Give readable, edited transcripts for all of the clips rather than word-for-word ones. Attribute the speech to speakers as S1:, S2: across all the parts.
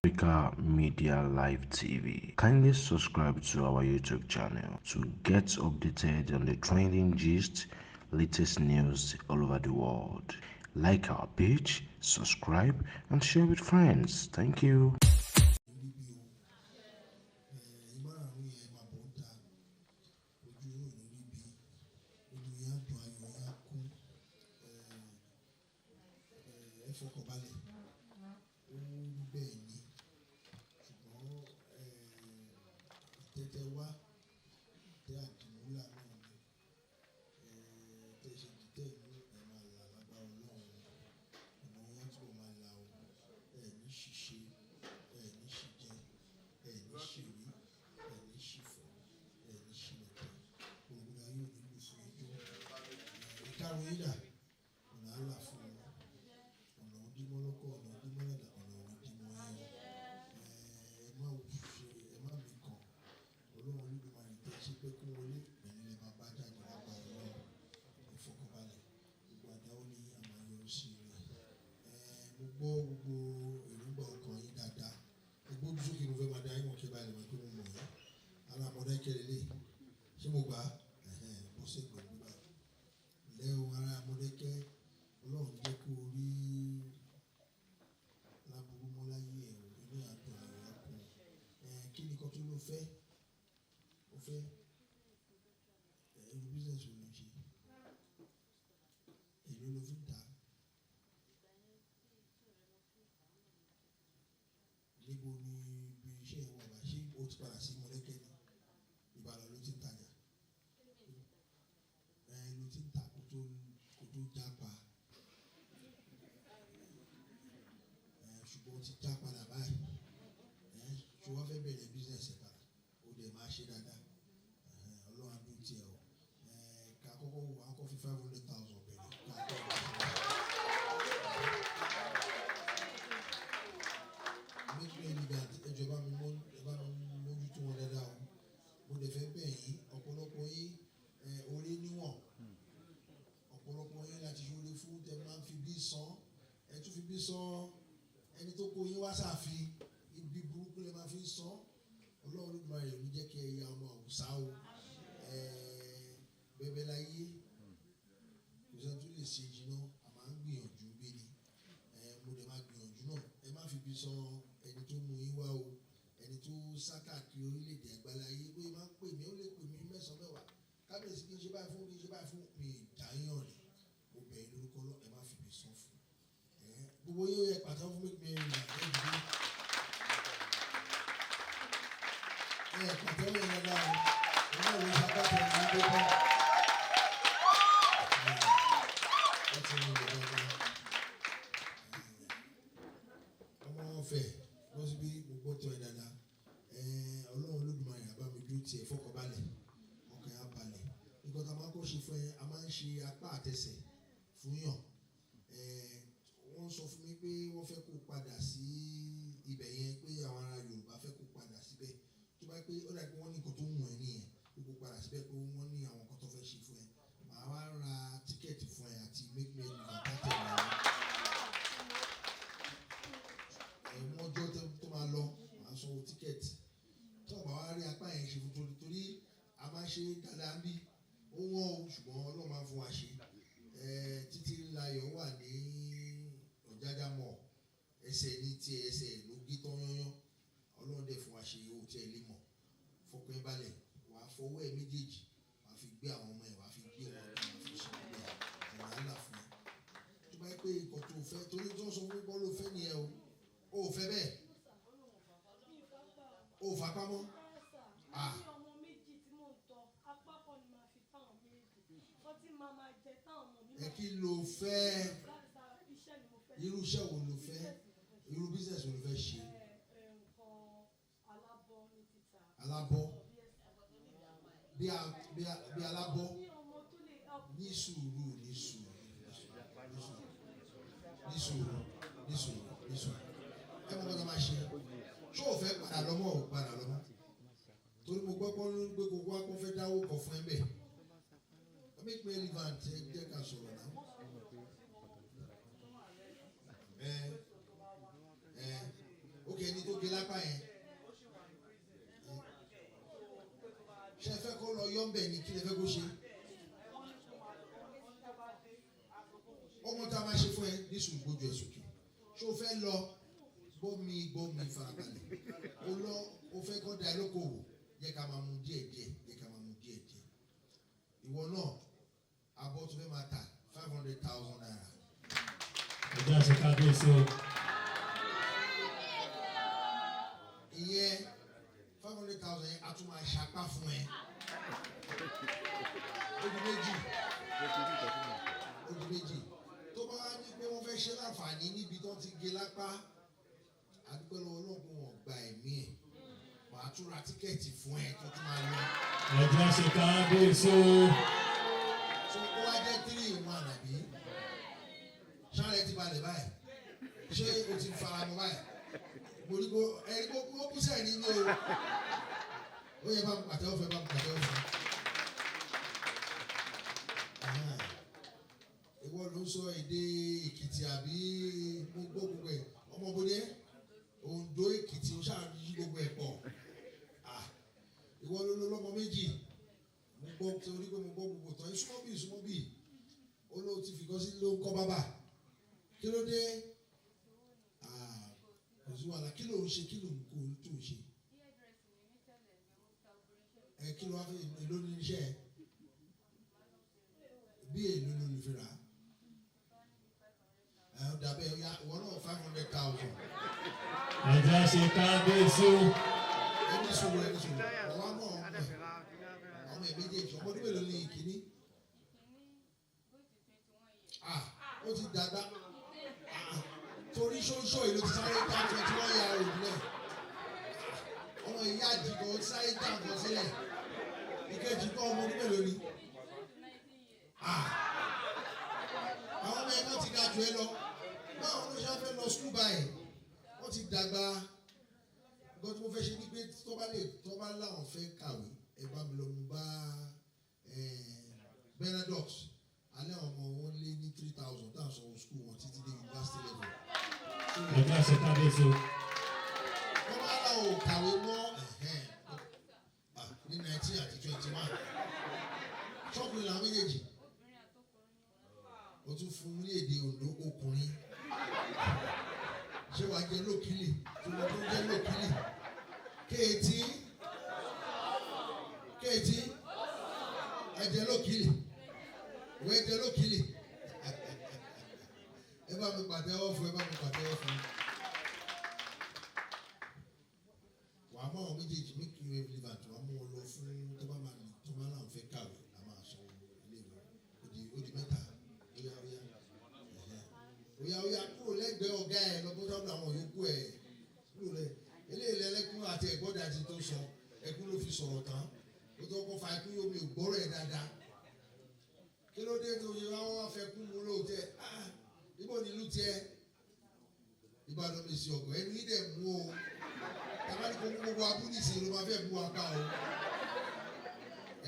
S1: Africa Media Live TV. Kindly subscribe to our YouTube channel to get updated on the trending gist, latest news all over the world. Like our page, subscribe, and share with friends. Thank you.
S2: Níbí o, ẹ̀yin márààrún yẹn máa bọ̀ ń ta ojú yóò ní rí bí inú yẹn á dùn, ayọ̀ yẹn á kún. Ẹ fọkànbalẹ̀, ó rí bẹ́ẹ̀ ni. Ṣùgbọ́n ìtẹ́tẹ́ wá tẹ́ àdìmúlà náà ni tẹ́ ṣe dìtẹ́ mú, ẹ̀ máa là lágbára Ọlọ́run. Ọ̀nà yẹn á túbọ̀ máa là o. Ẹ̀ ní ṣìṣe, ẹ̀ ní ṣìjẹ, ẹ̀ ní ṣìrí, ẹ̀ ní ṣìfọ̀, ẹ̀ ní ṣìlẹ̀tẹ̀. Gbogbo ayé ò ní lù fún ijó. Ìkarùn yín dà, ọ̀nà á là fún wọn. Ọ̀nà òdìmọ́lọ́kọ̀, ọ̀nà òdìmọ́lẹ́dà, ọ̀nà òdìmọ́ yẹn. Ẹ má ṣe, ẹ má mi kàn. Ọlọ́run Olódùmarè tẹ́ ṣe pé kó wọlé, ẹ̀yin lè máa bá jáde lágbára Ọlọ́run. Ẹ fọkànbalẹ̀, gbogbo àdáwọ́ ní a máa yọrí sí rẹ̀. Mo gbọ́ gbogbo èròǹgbà ọkàn yín dáadáa. Ẹ gbójú sókè, mo fẹ́ máa dá yín mọ̀ kí ẹ bá lè mọ̀ pé mo mọ̀ yín. Ará Mọdákẹ́kẹ́ lélẹ̀. Ṣé mo gbà á? Bọ́ sí ìgbà gbígbà. Ǹlẹ́ o, ará Mọdákẹ́kẹ́, Ọlọ́run jẹ́ kó rí láburú mọ́ láyé ẹ̀ o. Inú ẹ̀ á dùn, ayọ̀ á kún. Kí ni nǹkan tó ló fẹ́? Ó fẹ́ irú business wo ló ń ṣe? Èló ló fi ń tà á? Níbo ni ibi iṣẹ́ ẹ wà báyìí? Ṣé o ti padà sí Mọdákẹ́kẹ́ ni? Ìbàdàn ló ti ń tajà. Ló ti ń tà kó tó jápa. Ṣùgbọ́n o ti já padà báyìí. Ṣé o wá fẹ́ bẹ̀rẹ̀ business ẹ padà? O dẹ̀ máa ṣe dáadáa. Ọlọ́run á dúró tì ẹ́ o. Ká kọ́kọ́ wò, á kọ́ fi 500,000 bẹ̀rẹ̀. Ká kọ́ bá ṣe máa. Make me elegant. Ẹ jọ̀ọ́, ẹ bá mi mójútó wọn dáadáa o. Mo dẹ̀ fẹ́ bẹ̀ yín, ọ̀pọ̀lọpọ̀ yín, oore níwọ̀n. Ọ̀pọ̀lọpọ̀ yín láti ṣe oore fún tẹ máa ń fi bí san. Ẹ tún fi bí san ẹni tó kó yín wá sáàfin. Ibi burúkú lẹ máa fi ń san. Ọlọ́run Olódùmarè ò ní jẹ́ kí ẹ ya ọmọ àwùsá o. Bẹ́bẹ́ láyé. Kò sẹ́ni tó lè ṣe jìnnà. A máa ń gbìyànjú bí ni. Mo dẹ̀ máa gbìyànjú náà. Ẹ má fi bí san ẹni tó mú yín wá o. Ẹni tó sá káàkiri orílẹ̀-èdè àgbáláyé, bóyá máa ń pè mí, ó lè pè mí mẹ́sàn-án mẹ́wàá. Kábíyèsí, kí n ṣe báyìí fún, kí n ṣe báyìí fún mi, ìdáyàn rẹ̀. Mo bẹ̀ yín lórúkọ Ọlọ́run, ẹ má fi bí san fún. Gbogbo yín, ó yẹ pàtẹ́wọ́ fún Make Me Elegant. Ẹ dìde. Ẹ pàtẹ́wọ́ yẹn dáadáa o. Òun náà ló ṣagbátẹrù yín tó kọ́. Ẹ ti rìn lọ dáadáa. Ọmọ ọ̀fẹ́ lọ síbí, mo gbọ́ tọ́ ẹ dáadáa. Ọlọ́run Olódùmarè á bá mi dúró tì ẹ́, fọkànbalẹ̀, ọkàn ẹ̀ á balẹ̀. Nǹkan tí a máa ń kọ́ ṣe fún ẹ, a máa ń ṣe apá àtẹsẹ̀ fún yàn. Wọ́n sọ fún mi pé wọ́n fẹ́ kó padà sí ibẹ̀ yẹn, pé àwọn ará Yorùbá fẹ́ kó padà síbẹ̀. Tó bá pé ó dà pé wọ́n ní nǹkan tó wù ẹ́ nìyẹn, pé kó padà síbẹ̀, pé wọ́n ní àwọn nǹkan tó fẹ́ ṣe fún ẹ. Màá wá ra ticket fún ẹ àti Make Me Elegant tẹ̀lé ẹ. Mú ọjọ́ tó máa lọ, màá sanwó ticket. Tí wọ́n bá wá rí apá yẹn ṣe fún, torí a máa ń ṣe dáadáa ń bí. Ó wọ́n o, ṣùgbọ́n Ọlọ́run máa ń fún wa ṣe. Títí Láyọ̀ wà ní Ọ̀jájá Mall. Ẹsẹ̀ ní tí ẹsẹ̀ ló gé tán yányán. Ọlọ́run dẹ̀ fún wa ṣe, o tí ẹ lè mọ̀. Fọkàn ẹ balẹ̀, wà á fọwọ́ ẹ méjèèjì, wà á fi gbé àwọn ọmọ ẹ, wà á fi gbé wọn, wà á fi ṣe gbogbo ẹ̀. Ọ̀nà á là fún ẹ. Tó bá yẹ pé nǹkan tó fẹ́, torí tí wọ́n sọ fún mi pé ló fẹ́ nìyẹn o. O ò fẹ́ bẹ́ẹ̀. O ò fapá mọ́. Ah.
S3: Ní ọmọ méjì tí mò ń tọ́, apá kan ni màá fi táwọn méjì. Wọ́n ti máa máa jẹ táwọn ọmọ mi.
S2: Ẹ kí ló fẹ́?
S3: Iṣẹ́ ni mo fẹ́.
S2: Irú iṣẹ́ wo ló fẹ́? Irú business wo ló fẹ́ ṣe?
S3: Nǹkan alábọ́ ní títà.
S2: Alábọ́. Bí alábọ́.
S3: Ní ọmọ tó lè help.
S2: Ní sùúrù, ní sùúrù, ní sùúrù, ní sùúrù, ní sùúrù, ní sùúrù. Ẹ mọ̀ kọ́ta máa ṣe. Ṣé o fẹ́ padà lọ́mọ́ o padà lọ́mọ́? Torí mo gbọ́ pé wọ́n ń gbé gbogbo wa kó fẹ́ dáwó kan fún ẹ bẹ́ẹ̀. Make Me Elegant, ẹ jẹ́ ká sọ̀rọ̀ náà. Ẹ ok, ẹni tó gé lápá yẹn ṣe fẹ́ kó lọ yọ́ǹbẹ̀ ni kí lè fẹ́ kó ṣe ọmọ tá a máa ṣe fún ẹ ní sùúrù gbójú ẹ sókè ṣé o fẹ́ lọ gbómi gbómi farabalẹ̀ o lọ o fẹ́ kọ́ da ẹ lókòwò yẹ ká máa mú díẹ̀ díẹ̀ yẹ ká máa mú díẹ̀ díẹ̀ ìwọ náà abọ́ tó fẹ́ máa ta 500,000 naira.
S4: Ẹ jẹ́ àṣẹ kábíyèsí o.
S2: Ìyẹn 500,000 yẹn a tún máa ṣapá fún ẹ. Ó di méjì. Ó di méjì. Tó bá wá ní pé wọ́n fẹ́ ṣe láǹfààní níbi tó ti gé lápá, àdúgbò lọ́wọ́ ọlọ́run wọn gba ẹ̀mí ẹ̀. Wàá tún ra tíkẹ́ẹ̀tì fún ẹ tó tún máa lọ.
S4: Ẹ jẹ́ àṣẹ kábíyèsí o.
S2: So ó wá jẹ́ 3 in 1 àbí? Ṣáàrẹ̀ ti balẹ̀ báyìí. Ṣé o ti fara mọ́ báyìí? Mo ní kó ẹni kó ó kú sẹ́yìn ní o. Ó yẹ bá mi pàtẹ́wọ́ fún ẹ bá mi pàtẹ́wọ́ fún ẹ. Ìwọ ló ń sọ èdè Èkìtì àbí mo gbọ́ gbogbo ẹ̀ ọmọ bóde Oǹdó Èkìtì ó ṣáà yí gbogbo ẹ̀ pọ̀. Ìwọ ló ló lọ́mọ méjì. Mo gbọ́ torí pé mo gbọ́ gbogbo tán ìsúmọ́ bí ìsúmọ́ bí ó ló ti fìkan sí ló ń kọ́ bábà. Kí ló dé? Kò sí wàhálà kí ló ń ṣe kí ló ń kó tó ń ṣe? Ẹ kí ló wá fi èlò ní iṣẹ́ ẹ? Bí èlò ló lè fi rà á? Ẹ ó dàbẹ́ ya ìwọ náà 500,000.
S4: Ẹ jẹ́ àṣẹ kábíyèsí o.
S2: Ẹni sùúrù ẹni sùúrù ọwọ́ náà ọmọ ẹ ọmọ ẹ méjèèjì ọmọ ọdún mélòó ní ìkíní? Ó ti dàgbà torí ṣóńṣó ìlú ti sáré dá 21 year old náà ọmọ ìyá àdìgbò ó ti sáré dá nǹkan sílẹ̀ ìkejì kọ́ ọmọ ọdún mélòó ni? Àwọn ọmọ ẹ̀kọ́ ti ga jù ẹ lọ báwọn ló ṣe fẹ́ lọ skul báyìí wọ́n ti dàgbà. Nǹkan tí mo fẹ́ ṣe ni pé tó bá lè tó bá láwọn fẹ́ kàwé ẹ bá mi lọ mú bá Benadox alẹ́ àwọn ọmọ wọn lé ní 3,000 tá à ń sanwó skul wọn títí dé university level.
S4: Ẹ jẹ́ àṣẹ kábíyèsí o.
S2: Wọ́n bá láwọn ò kàwé mọ́ ní 19 àti 21 ṣọ́kùnrin làwọn méjèèjì o tún fún ní èdè Oǹdó ọkùnrin ṣé wàá jẹ lókìlì tí wọ́n tún jẹ lókìlì kéètì kéètì ẹjẹ lókìlì ìwé ẹjẹ lókìlì ẹ bá mi pàtẹ́wọ́ fún ẹ bá mi pàtẹ́wọ́ fún. Wàá mọ àwọn méjèèjì make you relevant wàá mú wọn lọ fún tó bá máa tó bá láwọn fẹ́ kàwé a máa sọ ilé ìwé ó di mẹ́ta. Oya oya oya oya kúrò lẹ́gbẹ̀ẹ́ ọ̀gá ẹ̀ lọ bọ́sọ̀ àwọn yòókù ẹ̀ kúrò lẹ́ eléyìí lẹ́lẹ́kún àti ẹ̀gbọ́dà ti tó sọ ẹkún ló fi sọ̀rọ̀ tán ó tó kọ́ fa ẹkún yóò mi ò gbọ́rọ̀ ẹ̀ dáadáa kí ló dé tó yẹ wá fẹ́ kún mu lóòótẹ́ ah ibo nílùú tiẹ̀ Ìbàdàn mi sì ọ̀gọ̀ ẹnu yìí dẹ̀ mú o tàbá ní kó mú gbogbo abúnisì ló máa fẹ́ mú wa ká o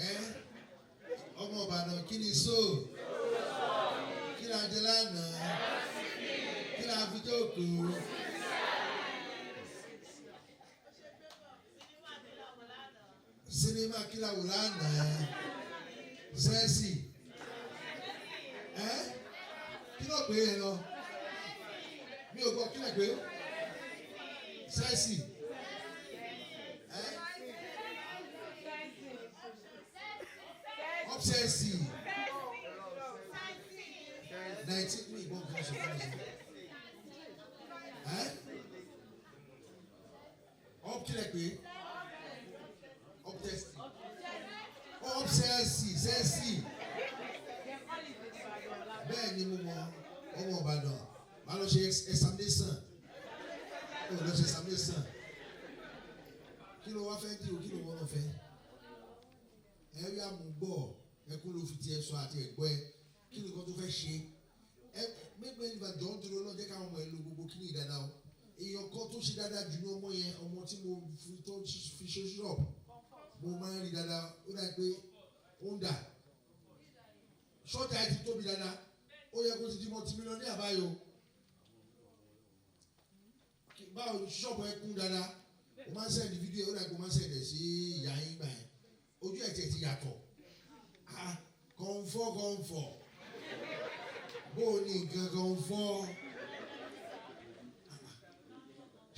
S2: ẹ ọmọ Ìbàdàn kí ni so kí la jẹ lánàá kí la fi jókòó. Sinimá kí la wò lánàá sẹ́ẹ̀sì ẹ́ kí ló pé e lọ mi ò gbọ́ kí lè pé sẹ́ẹ̀sì ẹ́ ọ́pṣẹ́sì 19 mi ìbọn kan sọ fún mi ẹ́ ọ́p kí lè pé ọ́pṣẹ́sì ọ́pṣẹ́sì sẹ́ẹ̀sì bẹ́ẹ̀ ni mo mọ ọmọ Ìbàdàn wàá lọ ṣe examination ó lọ ṣe examination kí ló wá fẹ́ dì o kí ló wọ́n lọ fẹ́ ẹ rí àmúgbọ̀ ẹkún ló fi tiẹ̀ sọ àti ẹ̀gbọ́ ẹ kí ni nǹkan tó fẹ́ ṣe ẹ mẹ́gbẹ́ nípa jọ ń dúró náà jẹ́ káwọn ọmọ ẹ lo gbogbo kí ni ìdáadáa o èèyàn kan tó ṣe dáadáa jù ní ọmọ yẹn ọmọ tí mo fi tó fi ṣe ṣọ́ọ̀bù mo máa ń rí dáadáa ó dà pé ó ń dà ṣọ́ọ̀tì àti tóbi dáadáa ó yẹ kó ti di multimillionaire báyìí o. Báwo ṣọ́ọ̀bù ẹ kún dáadáa? O máa ń sẹ́ndì fídíò, ó dàgbò máa ń sẹ́ndì sí ìyá yín gbà yẹn. Ojú ẹ̀ tiẹ̀ ti yàtọ̀. Kọ̀ǹfọ̀ kọ̀ǹfọ̀. Bó o ní nǹkan kọ̀ǹfọ̀?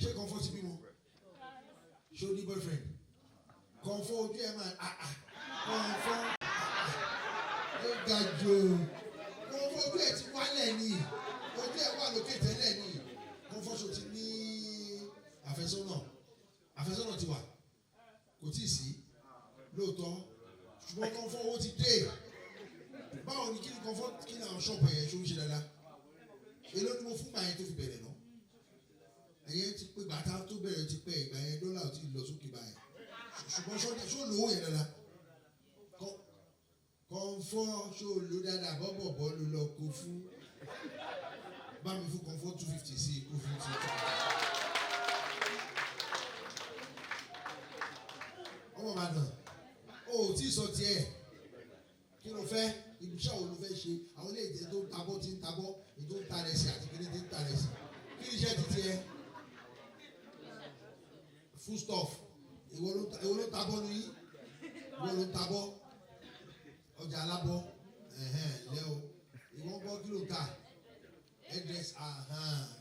S2: Ṣé kọ̀ǹfọ̀ ti bímọ? Ṣé o ní boyfriend? Kọ̀ǹfọ̀ ojú ẹ̀ máa kọ̀ǹfọ̀ ó ga jù. Kọ̀ǹfọ̀ ojú ẹ̀ ti wálẹ̀ ni. Ojú ẹ̀ wà lókè tẹ́lẹ̀ ni. Kọ̀ǹfọ̀ ṣo ti ní àfẹ́sọ́nà? Àfẹ́sọ́nà ti wà. Kò tíì sí. Lóòótọ́. Ṣùgbọ́n kọ̀ǹfọ̀ owó ti dé. Báwo ni kí ni kọ̀ǹfọ̀ kí ni àwọn ṣọ́ọ̀bù yẹn ṣó ń ṣe dáadáa? Èló ni mo fún màá yẹn tó fi bẹ̀rẹ̀ náà? Ẹ̀yẹ ti pé bàtà tó bẹ̀rẹ̀ ti pẹ́ ìgbà yẹn dọ́là ò tí ì lọ sókè báyìí. Ṣùgbọ́n ṣó lówó yẹn dáadáa? Kọ̀ǹfọ̀ ṣó lò dáadáa bọ́bọ̀bọ́ ló lọ kó fún. Bá mi fún kọ̀ǹfọ̀ 250 sí kó fún ti. Ọmọ Ìbàdàn, o ò tí ì sọ tiẹ̀. Kí ló fẹ́? Ibiṣẹ́ wo ló fẹ́ ṣe? Àwọn ilé ìjẹ tó ń tabọ́ ti ń tabọ́, èyí tó ń ta rẹ̀ sí àti kíní ti ń ta rẹ̀ sí. Kí ni iṣẹ́ ti tiẹ̀? Foodstuff. Ìwọ ló tabọ́ nu yín? Ìwọ ló tabọ́? Ọjà alábọ́. Lẹ́ o. Ìwọ ń kọ́ kí ló ń tà? Address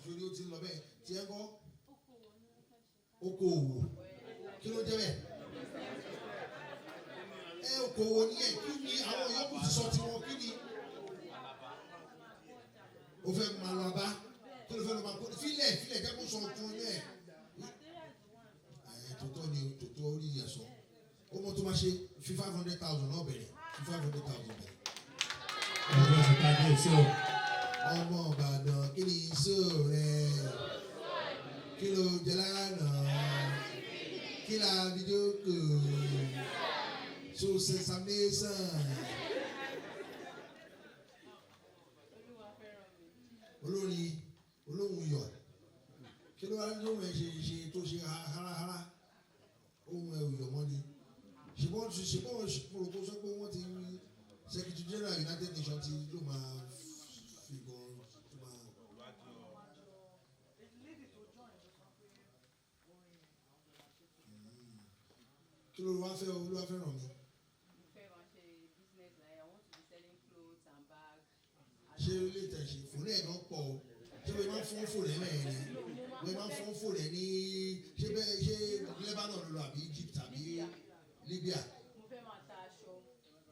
S2: sórí ó ti ń lọ bẹ́ẹ̀. Tiẹ̀ ń kọ́? Okòwò. Kí ló jẹ́ bẹ́ẹ̀? Ẹ okòwò ni ẹ kí ni àwọn yòókù ti sọ tiwọn kí ni? O fẹ́ máa lọ abá. Kí ló fẹ́ lọ máa kó? Fílẹ̀ fílẹ̀ jẹ́ kó sọ fún ẹ. Tòótọ́ ni tòótọ́ orí yẹn sọ. Ó mọ tó máa ṣe fi 500,000 náà bẹ̀rẹ̀. Fi 500,000 bẹ̀rẹ̀.
S4: Ẹ̀jẹ̀ ṣe kábíyèsí o.
S2: Ọmọ Ìbàdàn kí ni iṣẹ́ rẹ̀? Kí ló jẹ lánàá? Kí la fi jókòó? So sensation. Olórin olóhùn yọ̀. Kí ló wá lóhùn ẹ̀ ṣe ṣe tó ṣe háráhárá? Ohun ẹ̀ ò yọ̀ mọ́ ni. Ṣùgbọ́n ṣùgbọ́n kò sọ pé wọ́n ti Secretary General United Nations ti ló máa fi gan tó máa. Kí ló wá fẹ́ Olúwa fẹ́ràn mi?
S5: Mo fẹ́ máa ṣe business, like I want to be selling clothes and bags.
S2: Ṣé ilé ìtẹ̀sí fòlẹ́ ẹ̀ náà pọ̀ o? Ṣé wọ́n máa ń fọ́n fòlẹ́ mẹ́rin ni? Wọ́n máa ń fọ́n fòlẹ́ ní ṣé bẹ́ẹ̀ ṣé Lebanon ló lọ àbí Egypt àbí Libya?
S5: Mo fẹ́ máa ta aṣọ.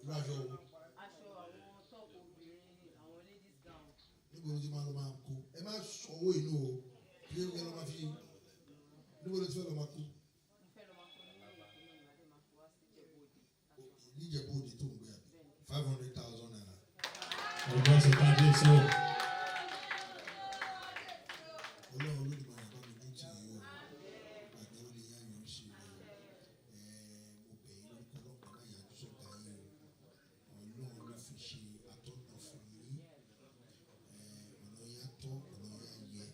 S2: Irú aṣọ wo?
S5: Aṣọ àwọn top obìnrin, àwọn ladies gown.
S2: Níbo ló ti máa lọ máa kó? Ẹ má sọ owó inú o. Kí ló lọ máa fi? Níbo ló ti fẹ́ lọ máa kó?
S5: Mo fẹ́ lọ máa kó ní Èkó náà, màá dé máa kó wá sí Ìjẹ̀bú Òde.
S2: Níjẹ̀bú Òde tó ń gbé àbí? 500,000 naira.
S4: Ẹ̀jẹ̀ ṣe kábíyèsí o.
S2: Ọlọ́run Olódùmarè bá mi dún tì yín o. Àgbẹ̀ ó lè yá yọ̀ sí i o. Mo bẹ̀ yín lórúkọ Ọlọ́run bàbá ìyájú sọ̀tà yín o. Ọlọ́run ló fi ṣe atọ́nà fún yín. Ọ̀nà yín á tọ́, ọ̀nà yín á yẹ.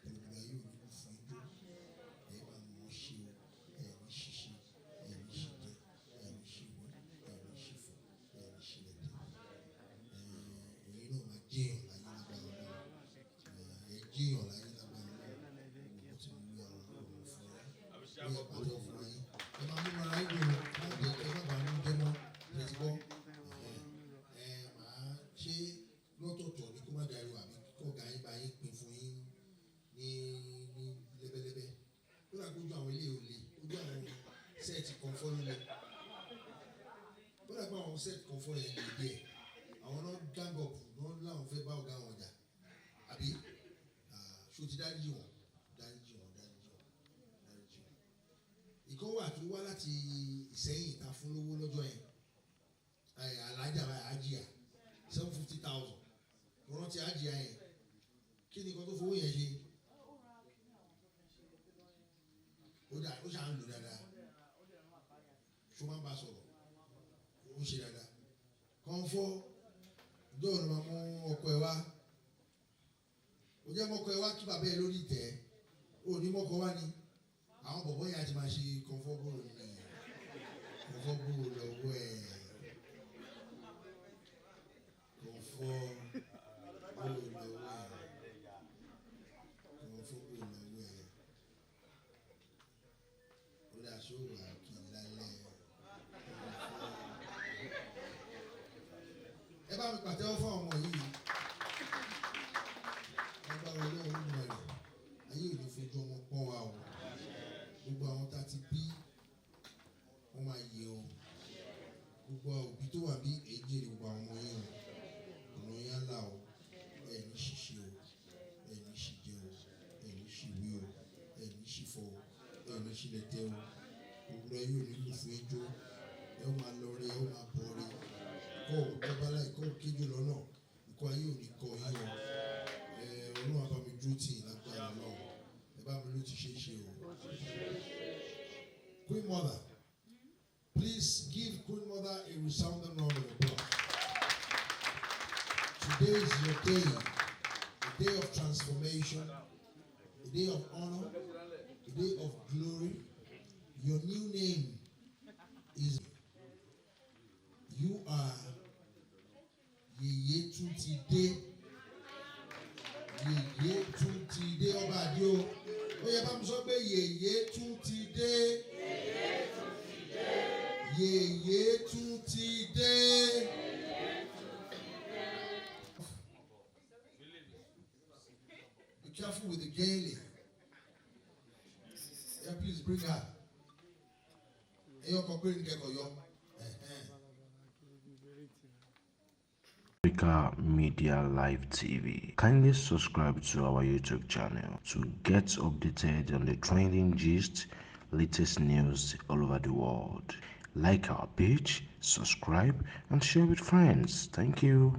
S2: Pẹ̀lúpẹ̀lú ayé ò ní kú fún yín tó. Ẹ máa mọ̀ ọ́ ṣe o. Ẹ ní ṣíṣe, ẹ ní ṣìjẹ, ẹ ní ṣìwọ́, ẹ ní ṣìfọ̀, ẹ ní ṣìlẹ̀tẹ̀. Ẹ̀yin náà máa jẹ́yàn láyé lágbára Ọlọ́run. Ẹ jẹ́yàn láyé lágbára Ọlọ́run. Mo ti mú àwọn ọ̀rọ̀ fún yín. Ó yẹ pàtó fún yín. Ẹ máa mú ara yín dùn. Má jẹ́ kí ẹ má bàa nú jẹ́ mọ́. Ẹ ti gbọ́. Ẹ máa ṣe lọ́tọ̀ọ̀tọ̀ ni kó má dàrú àbí kó ọ̀gá yín bá yín pín fún yín ní ní lẹ́bẹ́lẹ́bẹ́. Ó dà gbójú àwọn ilé òle, ojú àwọn sẹ́ẹ̀tì kan fọ́ ló le. Ó dà gbọ́ àwọn sẹ́ẹ̀tì kan fọ́ yẹn lè díẹ̀. Àwọn náà gang up náà láwọn fẹ́ bá ọ̀gá wọn jà. Àbí? Ṣó ti dáríjì wọ́n? Dáríjì wọ́n, dáríjì wọ́n, dáríjì wọ́n. Ìkan wà tó wá láti Ìsẹ́yìn ta fún lówó lọ́jọ́ yẹn. Alájà àjíà 750,000. Mo rántí àjíà yẹn. Kí ni nǹkan tó fowó yẹn ṣe? Ó dà ó ṣà ń lò dáadáa. Ṣó máa ń bá a sọ̀rọ̀? Ó ń ṣe dáadáa. Kọ̀ǹfọ̀ ìjọ òun máa mú ọkọ ẹ wá. Ó jẹ́ mọ́kọ ẹ wá kí bàbá ẹ lórí ìtẹ́. Ó ní mọ́kọ wá ni. Àwọn bọ̀bọ́ yẹn á ti máa ṣe kọ̀ǹfọ̀ bòrò ni. Kọ̀ǹfọ̀ bòrò lọ́wọ́ ẹ̀. Kọ̀ǹfọ̀ bòrò lọ́wọ́ ẹ̀. Kọ̀ǹfọ̀ bòrò lọ́wọ́ ẹ̀. Ṣó wà kí lálẹ́? Ẹ bá mi pàtẹ́wọ́ fún ọmọ yìí. Agbára Ọlọ́run Olódùmarè, ayé ò ní fojú ọmọ pọ́n wa o. Gbogbo àwọn tá a ti bí, wọ́n máa yẹ o. Gbogbo òbí tó wà bí èjì rè, gbogbo àwọn ọmọ yẹn o, ọ̀nà yẹn á là o. Ẹ̀ ní ṣìṣe o, ẹ̀ ní ṣìjẹ o, ẹ̀ ní ṣìwé o, ẹ̀ ní ṣìfọ̀ o, ẹ̀ ní ṣìlẹ̀tẹ̀ o. Òwúrọ̀ yóò nílò fún ẹjọ́. Ẹ ó máa lọ rí, ẹ ó máa bọ̀ rí. Ikọ́ òun dábàlá, ikọ́ òun kéjò lọ́nà, ikọ́ ayé ò ní kọ yín o. Ẹ Ọlọ́run á bá mi dúró tì yín lágbára Ọlọ́run. Ẹ bá mi ló ti ṣe é ṣe o. Queen Mother, please give Queen Mother a resounding round of applause. Today is your day, a day of transformation, a day of honor, a day of glory. Your new name is, you are Yèyé tún ti dé. Yèyé tún ti dé. Ọba àdé o. Ó yẹ bá mi sọ pé Yèyé tún ti dé. Yèyé tún ti dé. Be careful with the gele. Yeah, please bring her. Ẹyọ kan péré ní kẹ́kọ̀ọ́ yọ. Ẹ̀hẹ́n.
S1: Africa Media Live TV. Kindly subscribe to our YouTube channel to get updated on the trending gist, latest news all over the world. Like our page, subscribe, and share with friends. Thank you.